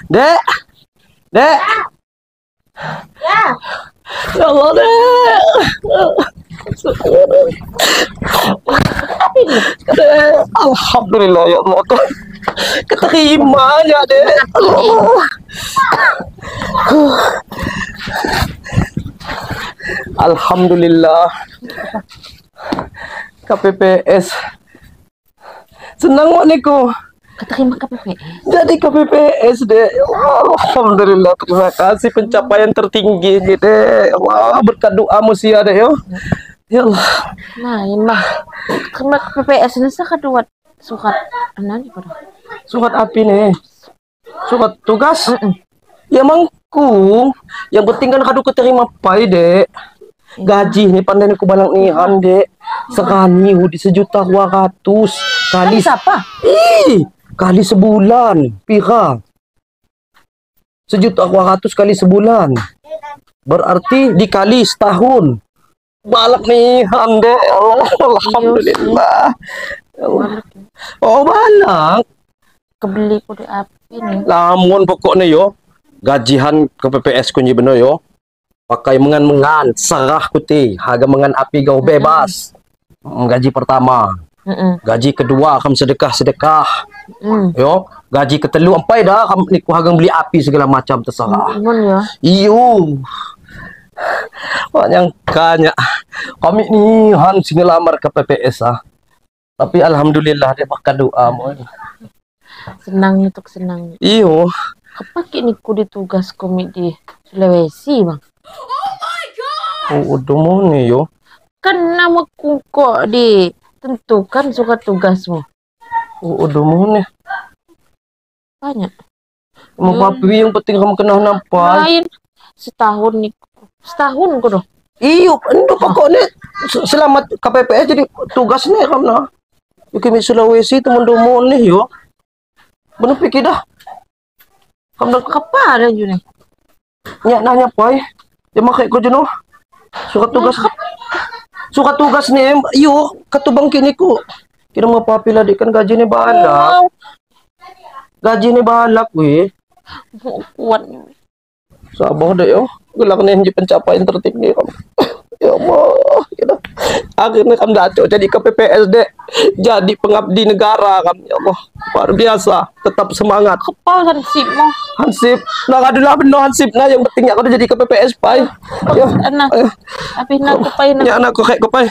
Dek. Dek. Ya. Ya Allah, Dek. Dek, alhamdulillah ya Allah. Keterima ya, Dek. Allah. Alhamdulillah. KPPS. Senang wak niku. Keterima KPPS. Jadi KPPS, Dek. Alhamdulillah, terima kasih pencapaian tertinggi ni, Dek. Allah, berkat doamu sia, Dek, yo. Ya Allah. Nah, ini mah. Keterima KPPS ni sakaduat surat anan ni pada. Surat api ni. Surat tugas? Ya mangku. Yang penting kan kadu keterima pai, Dek. Gaji ni pandai ku balang nihan, Dek. Sekali di 1.200.000 kali. Kali siapa? Ih, kali sebulan, pira. 1.200.000 kali sebulan. Berarti dikali setahun. Balak nihan, Dek. Allah, alhamdulillah. Allah. Oh, balak. Kebeli ku di api ni. Lamun pokoknya yo. Gajihan ke PPS kunci bener yo. Pakai mengan-mengan, serah kuti, harga mengan api gau bebas. Gaji pertama. Gaji kedua kam sedekah-sedekah. Yo, gaji ketelu ampai dah kam niku hagang beli api segala macam terserah. Mun ya. Iyo. Wah, nyangkanya kami ni han sing ngelamar ke PPS ah. Tapi alhamdulillah dia pakai doa mo. Senang untuk senang. Iyo. Kepake niku ditugas komik di Sulawesi, Bang. Oh, udah mau nih yo. Kan nama kok ditentukan surat tugasmu. Oh, udah mau nih. Banyak. Mau papi yang penting kamu kena nampak. Lain setahun nih. Setahun kok doh. Iyo, endo pokoknya selamat KPPS jadi tugas nih kamu nah. Yuk Sulawesi temen domo nih yo. Bener pikir dah. Kamu dah Kapan aja nih? Nyak nanya poy. Ya makai ko jenuh. Surat tugas. Surat tugas nih, iyo ketubang kini ku. Kira mau papi lah kan gaji nih balak. Wow. Gaji nih balak weh. Kuat. Sabar deh yo. Gelak nih di pencapaian tertinggi kamu. Ya Allah, gitu. Akhirnya kamu dacok jadi ke PPS dek. Jadi pengabdi negara kamu. Ya Allah, luar biasa. Tetap semangat. Kepal hansip mo. Hansip. Nah, adulah benar hansip nah yang penting aku udah jadi ke PPS pai. Ya. Anak. Tapi nak kepai nak. Ya anak kok kayak kepai.